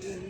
Yes.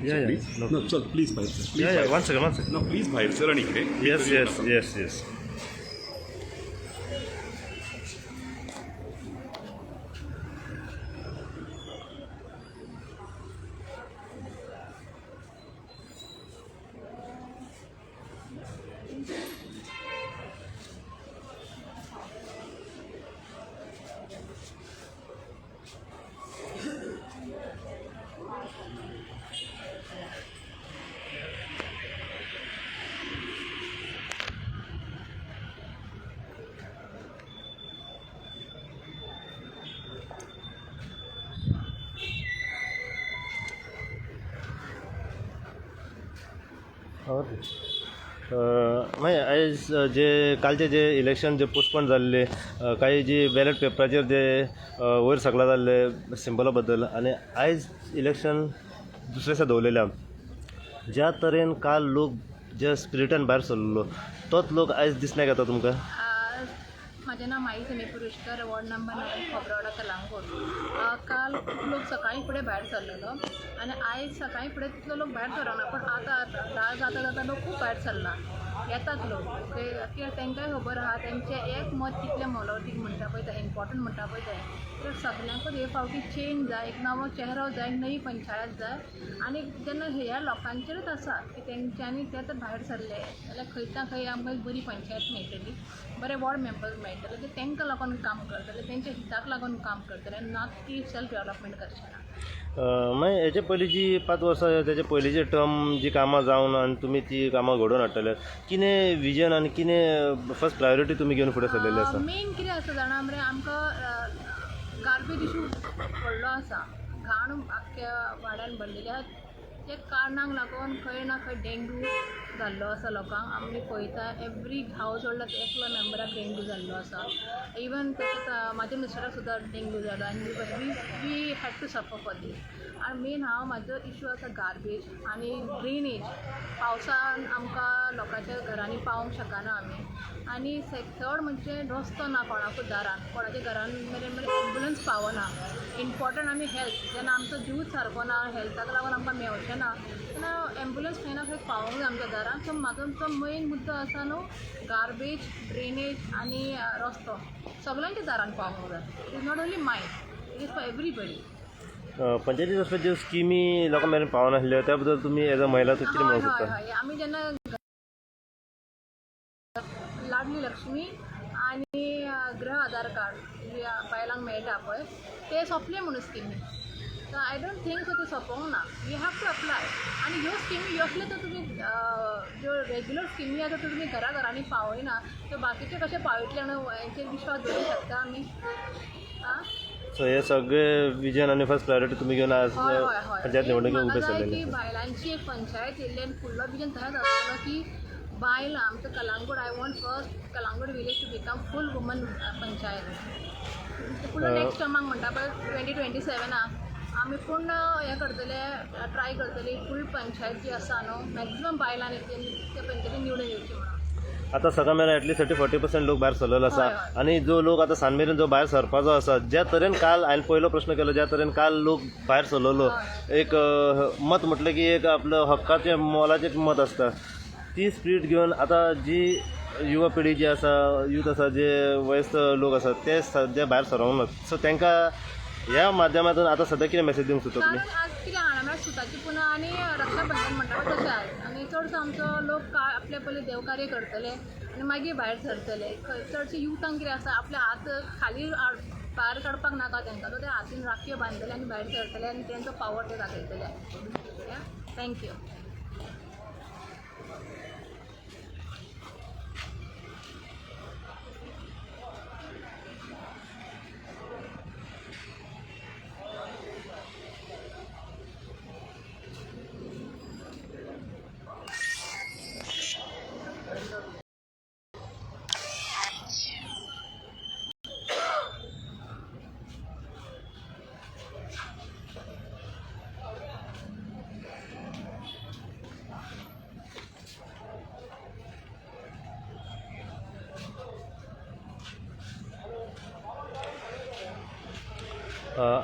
Yeah, yeah. Please. No. No, चल please भायर sir. Yeah, yeah. One second, one second. No, please भायर sir आणि इकडे. Yes, yes, yes, yes. मागीर आयज जे कालचे जे इलेक्शन जे पोस्टपोन जाल्ले, काही जी बॅलट पेपराचेर जे वयर सकला जाल्ले सिंबला बद्दल, आनी आयज इलेक्शन दुसरे दिसा दवरलेले आहा. ज्या तरेन काल लोक ज्या स्पिरिटान भायर सरलो तोच लोक आयज दिसण्याक येता तुमकां? म्हाजें नांव माई सनी पुरुशकर, वॉर्ड नंबर 9, खोबरेवाडो, कलांगूट. काल खूब लोक सकाळीं फुडें भायर सरलेलो आनी आयज सकाळीं फुडें तितलो लोक भायर सरना, पूण आतां 10 जाता जाता लोक खूब भायर सरला, येतात लोक. ते कित्याक तांकांय खबर आहा तेंचें एक मत कितलें मोलावतीक म्हणटा पळय तें, इम्पोर्टंट म्हणटा पळय तें. तर सगल्यांकूच हे फावटी चेंज जाय, एक नवो चेहरो जाय, एक नवी पंचायत जाय. आनी जेन्ना ह्या लोकांचेरूच आसा की तेंच्यांनी ते तर भायर सरले जाल्यार खंय ना खंय आमकां एक बरी पंचायत मेळटली, बरे वॉर्ड मेंबर्स मेळटले, ते तांकां लागून काम करतले, तेंच्या हिताक लागून काम करतले, ना की सेल्फ डेवलपमेंट करचे ना. मागीर हेचे पयलीं जी 5 वर्सां तेचे पयलींचे टर्म जी कामां जावन आनी तुमी ती कामां घडोवन हाडटले, कितें विजन आनी कितें फर्स्ट प्रायोरिटी तुमी घेवन फुडें सरलेली आसा? मेन कितें आसा जाणा मरे, आमकां गार्बेज इशू व्हडलो आसा, घाण आख्ख्या वाड्यान भरलेली आसा. ते कारणाक लागून खंय ना खंय डेंग्यू जाल्लो आसा लोकांक. आमी पळयता एवरी हावज होल्डाक एकलो मेंबराक डेंग्यू जाल्लो आसा. इवन तशेंच म्हाज्या मिस्टराक सुद्दां डेंग्यू जालो आनी we had to suffer for this. आनी मेन हांव म्हाजो इशू आसा गार्बेज आनी ड्रेनेज. पावसान आमकां लोकांच्या घरांनी पावोंक शकना आमी. आनी थर्ड म्हणजे रस्तो ना कोणाकूच दारान, कोणाच्या घरान मेरेन एम्बुलंस पावना. इम्पोर्टंट आमी हेल्थ, जेन्ना आमचो जीवच सारको ना, हेल्थाक लागून आमकां मेवचें ना, तेन्ना एम्बुलंस खंय ना खंय पावोंक जाय आमच्या दारान. सो म्हाजो तो मेन मुद्दो आसा न्हू, गार्बेज, ड्रेनेज आनी रस्तो सगल्यांच्या दारान पावोंक जाय. It is not only mine, it is for everybody. पंचायती तर्फे ज्यो स्किमी लोकां मेरेन पावनासल्यो त्या बद्दल तुमी एज अ महिला कितें म्हणूंक हय सोदता? हय, आमी जेन्ना लाडली लक्ष्मी आनी गृह आधार कार्ड जे बायलांक मेळटा पळय ते सोंपले म्हणून स्किमी. So I don't think so ते सोंपोंक ना, you have to apply. आनी ह्यो स्किमी असल्यो तर तुमी ज्यो रेगुलर स्किमी आसा त्यो तुमी घरा घरांनी पावयना, त्यो बाकीच्यो कशें पावयतले म्हणून हेंचेर विश्वास दवरूंक शकता आमी? आं, सो हे सगळे विजन आनी फर्स्ट प्रायोरिटी तुमी घेवन आज हय हय हय. पंचायत निवडणुकेक म्हाका उबे जाय सरलेले. की बायलांची एक पंचायत येयल्ली आनी फुडलो विजन तशेंच आसतलो की बायलां आमचो Calangute, I want first Calangute village to become full woman panchayat. फुडलो नेक्स्ट टर्माक म्हणटा पळय 2027 आमी पूर्ण हें करतले, ट्राय करतली फूल पंचायत जी आसा न्हू मॅक्झिमम बायलांनी त्या पंचायतीन निवडून येवची म्हणून. आतां सकाळ मेरेन एटलीस्ट 30-40% लोक भायर सरलेलो आसा. हय, हय. आनी जो लोक आतां सांज मेरेन जो भायर सरपाचो आसा, ज्या तरेन काल हांवें पयलो प्रश्न केलो, ज्या तरेन काल लोक भायर सरलेलो, एक मत म्हटलें की एक आपलं हक्काचें मोलाचें मत आसता, ती स्पिरीट घेवन आतां जी युवा पिढी जी आसा, यूथ आसा, जे वयस्क लोक आसा ते सद्या भायर सरोंक नात. सो तांकां ह्या माध्यमांतून आतां सद्या कितें मॅसेज दिवंक सोदता तुमी? कारण आज कितें जाणा म्हळ्यार सुताची पुनव आनी रक्षाबंधन म्हणटा पळय तशें आयज, आनी चडसो आमचो लोक आपले पयलीं देवकार्य करतले आनी मागीर भायर सरतले. चडशे युथांक कितें आसा, आपले हात खाली भायर काडपाक नाका तांकां, सो ते हातीन राखयो बांदतले आनी भायर सरतले आनी तेंचो पावर ते दाखयतले. Thank you.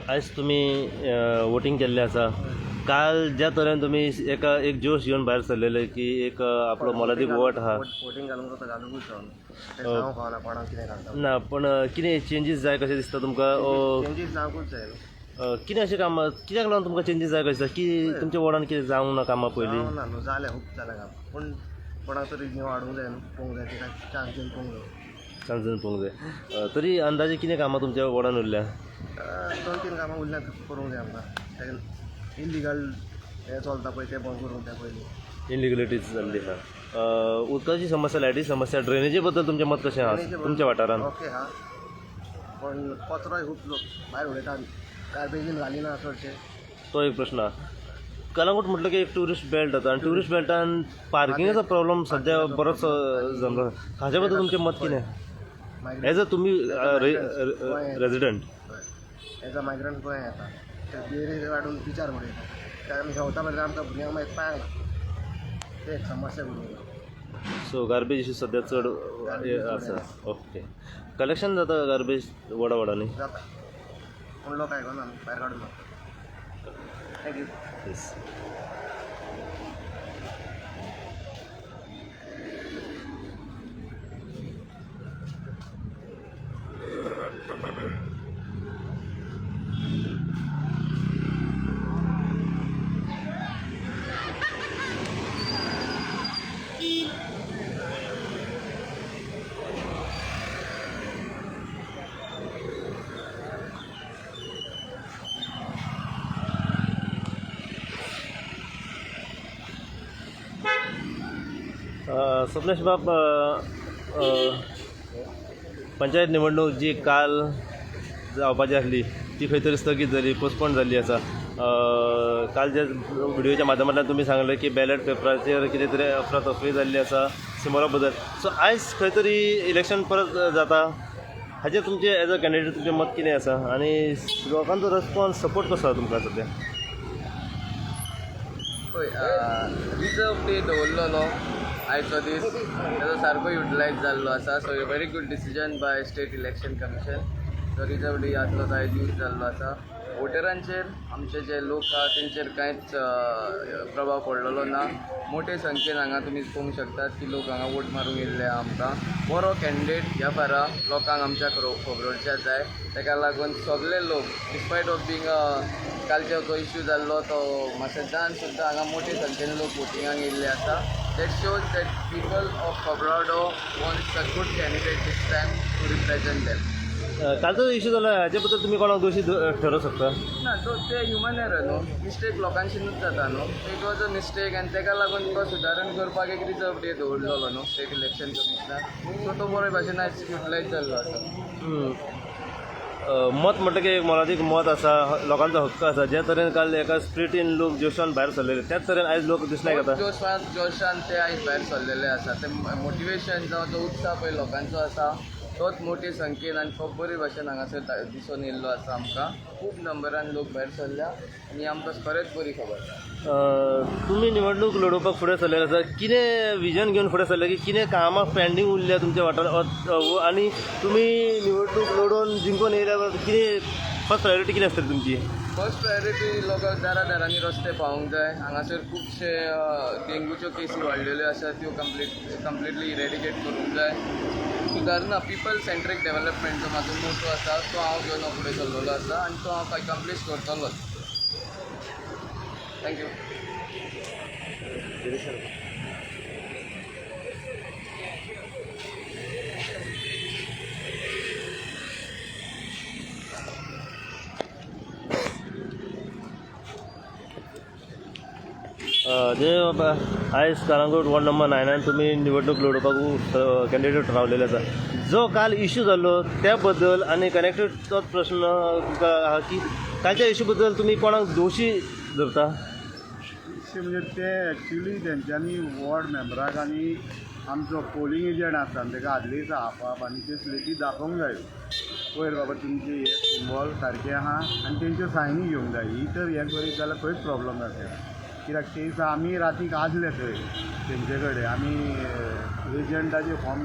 आयज तुमी वोटींग केल्लें आसा. काल ज्या तरेन तुमी एका एक जोश घेवन भायर सरलेले की एक आपलो मोलादीक वोट आहा, वोटींग घालूंक जाता, घालुंकूच जाय तें सांगूंक फावना कोणाक कितें घालता. ना पण कितें चेंजीस जाय कशें दिसता तुमकां? चेंजीस जावंकूच जाय न्हू. कितें अशें कामां कित्याक लागून तुमकां चेंजीस जाय कशें दिसता की तुमच्या वॉर्डान कितें जावंक ना कामां पयलीं? जावंक ना न्हू, जालें खूब जालें काम, पूण कोणाक तरी न्यू हाडूंक जाय न्हू, पळोवंक जाय तेका चान्स दिवन पळोवंक जाय. चान्स दिवन पळोवंक जाय. तरी अंदाजे कितें कामां तुमच्या वॉर्डान उरल्या? 2-3 कामां उरल्या करूंक जाय आमकां. तेका इलिगल हें चलता पळय तें बंद करूंक जाय पयलीं. इलिगलिटीज जाल्ली आहा. उदकाची समस्या, लायटीची समस्या, ड्रेनेजी बद्दल तुमचें मत कशें आहा तुमच्या वाठारांत? ओके आहा, पण कचरोय खूब लोक भायर उडयता, गार्बेजीन घालिना चडशे, तो एक प्रश्न आहा. कलंगूट म्हटलं की एक ट्युरिस्ट बेल्ट जाता आनी ट्युरिस्ट बेल्टान पार्किंगाचो प्रॉब्लम सद्या बरोच जमला, हाचे बद्दल तुमचें मत कितें एज अ तुमी रेजिडंट? एज अ मायग्रंट गोंया येता ते बियरी काडून बिचार उडयता, ते आमी हेवता म्हणल्यार आमकां भुरग्यांक मागीर पांयांक ते एक समस्या करूंक. सो गार्बेज इशू सद्या चड आसा. ओके, कलेक्शन जाता गार्बेज वडा वडांनी? जाता, पूण लोक आयकना, भायर काडून मारता. Thank you. Yes. Swapnesh बाब, पंचायत निवडणूक जी काल जावपाची आसली ती खंय तरी स्थगीत जाली, पोस्टपोन जाल्ली आसा. काल ज्या व्हिडियोच्या माध्यमांतल्यान तुमी सांगलें की बॅलट पेपराचेर कितें तरी अफरातफरी जाल्ली आसा सिंबला बद्दल, सो आयज खंय तरी इलेक्शन परत जाता, हाचेर तुमचें एज अ कॅन्डिडेट तुमचें मत कितें आसा आनी लोकांचो रेस्पॉन्स सपोर्ट कसो आसा तुमकां सद्या? पळय, रिजर्व डे दवरलेलो आयचो दीस, ताजो सारको युटिलायज जाल्लो आसा. So very good decision by state election commission. जो रिजर्व डे आसलो तो आयज यूज जाल्लो आसा. वोटरांचेर, आमचे जे लोक आहा तेंचेर कांयच प्रभाव पडलेलो ना. मोठे संख्येन हांगा तुमी पळोवंक शकतात की लोक हांगा वोट मारूंक येयल्ले आहा. आमकां बरो कॅन्डिडेट ह्या फारा लोकांक आमच्या खबरोडच्या जाय. ताका लागून सगळे लोक डिस्पायट ऑफ बींग कालचो जो इश्यू जाल्लो तो मातशें जावन सुद्दां हांगा मोठे संख्येन लोक वोटिंगाक येयल्ले आसा. That shows that people of Khobrado wants a good candidate this time to represent them. कालचो इशू जाला हाचे बद्दल तुमी कोणाक दोशी ठरोवंक शकता? ना, तो ते ह्युमन एरर न्हू, मिस्टेक लोकांशीनूच जाता न्हू. It was a mistake आनी ताका लागून तो सुदारण करपाक एक रिजर्व डे दवरलेलो न्हू स्टेट इलेक्शन कमिशनार. सो तो बरे भाशेन आयज युटिलायज जाल्लो आसा. मत म्हटलं की एक मोलादीक मत आसा, लोकांचो हक्क आसा. ज्या तरेन काल एका स्प्रिटीन लोक जोशान भायर सरलेले त्याच तरेन आयज लोक दिसनाय येता. जोशान ते आयज भायर सरलेले आसा. ते मोटिवेशन जावं जो उत्साह पळय लोकांचो आसा तोच मोटे संख्येन आनी खूब बरे भाशेन हांगासर दिसून येयल्लो आसा. आमकां खूब नंबरान लोक भायर सरल्या आनी आमकां खरेंच बरी खबर. तुमी निवडणूक लडोवपाक फुडें सरलेले आसा, कितें विजन घेवन फुडें सरले की कितें कामां पेंडींग उरल्या तुमच्या वाठारांत आनी तुमी निवडणूक लडोवन जिंकून येयल्या कितें फर्स्ट प्रायोरिटी कितें आसतली तुमची? फर्स्ट प्रायोरिटी लोकांक दारा दारांनी रस्ते पावोवंक जाय. हांगासर खुबशे डेंगूच्यो केसी वाडलेल्यो आसा त्यो कंप्लिटली इरेडिकेट करूंक जाय. सुदारणा पिपल सेंट्रीक डेवलपमेंट जो म्हाजो मोटो आसा तो हांव घेवन फुडें सरलेलो आसा आनी तो हांव अकम्प्लीश करतलोच. Thank you. जे आयज कळंगूट वॉर्ड नंबर 9 तुमी निवडणूक लडोवपाक कॅन्डिडेट रावलेले आसा, जो काल इशू जाल्लो त्या बद्दल आनी कनेक्टेड तोच प्रश्न तुमकां आहा की कालच्या इशू बद्दल तुमी कोणाक दोशी धरता? इशू म्हणजे ते एक्चुली तेंच्यांनी वॉर्ड मेंबराक आनी आमचो पोलिंग एजंट आसता आनी तेका आदले दिसा आपोवप आनी ते स्लिपी दाखोवंक जाय, पयर बाबा तुमची हे सिंबॉल सारकें आहा आनी तेंच्यो सायनी घेवंक जाय. ही तर हें करीत जाल्यार खंयच प्रॉब्लम जाता. कित्याक ते दिसा आमी रातीक आसले थंय तेंचे कडेन, आमी एजंटाचे फॉर्म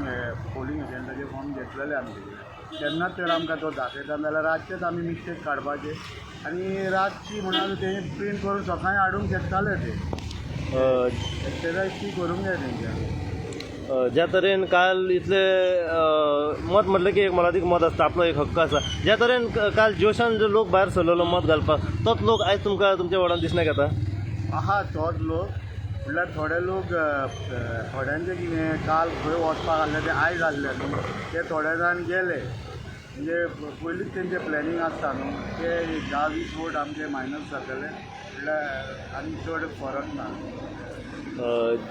पोलिंग एजंटाचे फॉर्म घेतलेले आमचे कडेन, तेन्नाच तर आमकां तो दाखयता. जाल्यार रातचेच आमी मिस्टेक काडपाचे आनी रातची म्हणून ते प्रिंट करून सकाळीं हाडूंक शकताले ते एक्सरसायज ती करूंक जाय तेंच्यांनी. ज्या तरेन काल इतले मत म्हटलें की एक मोलादीक मत आसता, आपलो एक हक्क आसा, ज्या तरेन काल जोशान जो लोक भायर सरलेलो मत घालपाक तोच लोक आयज तुमकां तुमच्या वॉर्डान दिसनाक येता? आहा तोच लोक, म्हणल्यार थोडे लोक थोड्यांचे कितें काल खंय वचपाक आसले ते आयज आसले न्हू, ते थोडे जाण गेले. म्हणजे पयलींच तेंचें प्लॅनिंग आसता न्हू, ते 10-20 वोट आमचे मायनस जातले म्हणल्यार आनी चड फरक ना.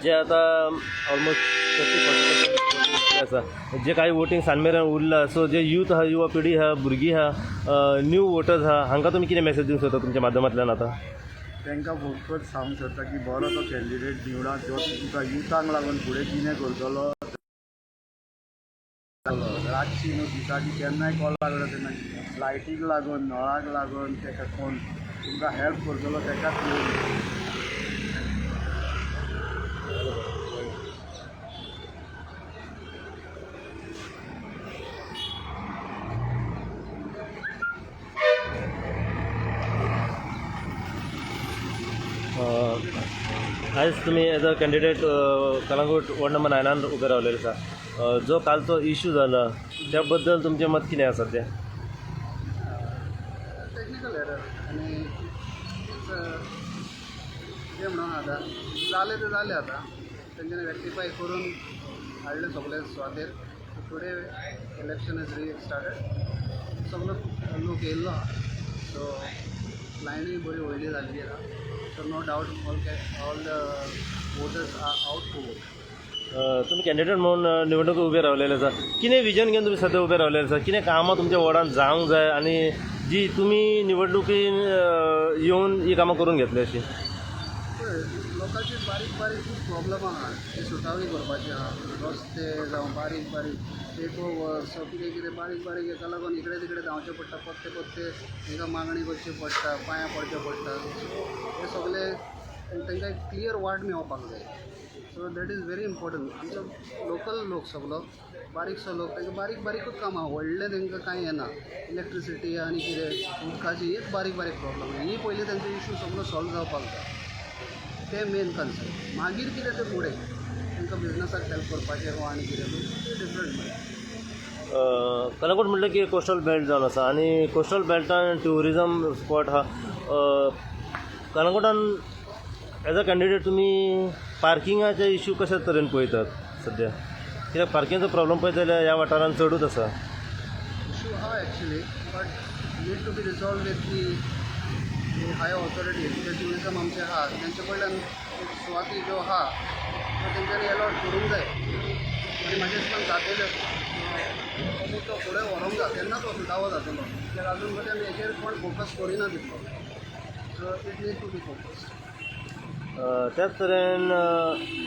जे आतां ऑलमोस्ट 30-40% आसा, जे कांय वोटींग सांज मेरेन उरला, सो जे यूथ आहा, युवा पिढी आहा, भुरगीं आहा, न्यू वोटर्स आहा, हांकां तुमी कितें मॅसेज दिवंक सोदता तुमच्या माध्यमांतल्यान आतां? तांकां फकत सांगूंक सोदता की बरो तो कॅन्डिडेट निवडा जो तुमकां युथांक लागून फुडें कितें करतलो. रातची न्हू दिसाची केन्नाय कॉल लागलो तेन्ना लायटीक लागून नळाक लागून ताका कोण तुमकां हेल्प करतलो ताकाच निवडून. आयज तुमी as a candidate Calangute ward number 9 उबे रावलेले आसा, जो कालचो इशू जाला त्या बद्दल तुमचें मत कितें आसा तें? टेक्निकल एरर आनी कितें म्हणून आतां जालें तें जालें, आतां तेंच्यांनी रेक्टिफाय करून हाडलें सगळें सुवातेर. Today election is restarted, सगलो लोक येयल्लो आहा, सो लायनूय बरी व्हडली जाल्ली आसा. So no doubt all the voters are out to vote. तुमी कॅन्डिडेट म्हणून निवडणूक उबे रावलेले आसा, कितें विजन घेवन तुमी सद्या उबे रावलेले आसा, कितें कामां तुमच्या वॉर्डान जावंक जाय आनी जी तुमी निवडणुकीन येवन ही कामां करून घेतली अशी? पळय लोकांची बारीक बारीक खूब प्रॉब्लम आहा ती सुटावी करपाची आहा. रस्ते जावं बारीक बारीक पेपर वर्क सो कितें कितें बारीक बारीक हेका लागून इकडे तिकडे धांवचें पडटा, पत्ते पत्ते तांकां मागणी करची पडटा, पांयां पडचें पडटा. सो हे सगळे तांकां एक क्लियर वाट मेळोवपाक जाय. So that is very important. आमचो लोकल लोक सगलो बारीकसो लोक तांकां बारीक बारीकूच कामां, व्हडलें तांकां कांय येना. इलेक्ट्रिसिटी आनी कितें उदकाची एक बारीक बारीक प्रॉब्लम, ही पयलीं तांचो इशू सगलो सॉल्व जावपाक जाय, तें मेन कन्सर्न. मागीर कितें तें फुडें तांकां बिजनसाक हेल्प करपाचें हो आनी कितें तें डिफरंट म्हणल्यार. कळंगूट म्हटलें की कोस्टल बेल्ट जावन आसा आनी कोस्टल बेल्टान ट्युरिजम स्पॉट आहा. कळंगूटान एज अ कॅन्डिडेट तुमी पार्किंगाचे इशू कशे तरेन पळयतात सद्या? कित्याक पार्किंगाचो प्रॉब्लम पळयत जाल्यार ह्या वाठारान चडूच आसा. इशू आहा actually, but need to be resolve with the high authorities. J tourism आमचे आहा तेंचे कडल्यान एक सुवाती ज्यो आहा त्यो तेंच्यांनी एलॉट करूंक जाय. आनी म्हाज्या हिसपान जातलें. हो मुद्दो फुडें व्हरूंक जाय, तेन्नाच हो सुटावो जातलो, कित्याक अजून पर्यंत हेचेर कोण फोकस करिना तितलो. So it need to be focus. त्याच तरेन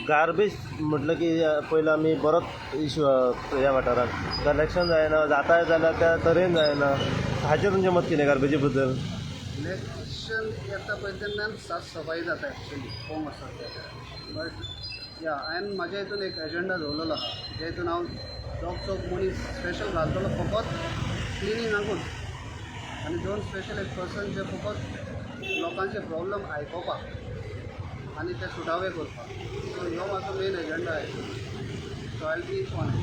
गार्बेज म्हटलं की पयलीं आमी बरोच इशू ह्या वाठारांत कलेक्शन जायना, जाताय जाल्यार त्या तरेन जायना. हाचेर तुमचें मत कितें गार्बेजी बद्दल? इलेक्शन येता पळय तेन्ना साफ सफाई जाता एक्चुली पळोवंक वचत जाल्यार. बट या, हांवें म्हाज्या हितून एक एजंडा दवरलेलो आहा, जे हितून हांव दोग चौग मनीस स्पेशल घालतलो फकत क्लिनिंगाकूच आनी दोन स्पेशल एक पर्सन जे फकत लोकांचे प्रॉब्लम आयकोपाक आनी ते सुटावे करपाक. सो ह्यो म्हाजो main agenda आहा. So I be on it.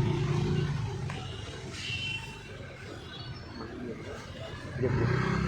Yes.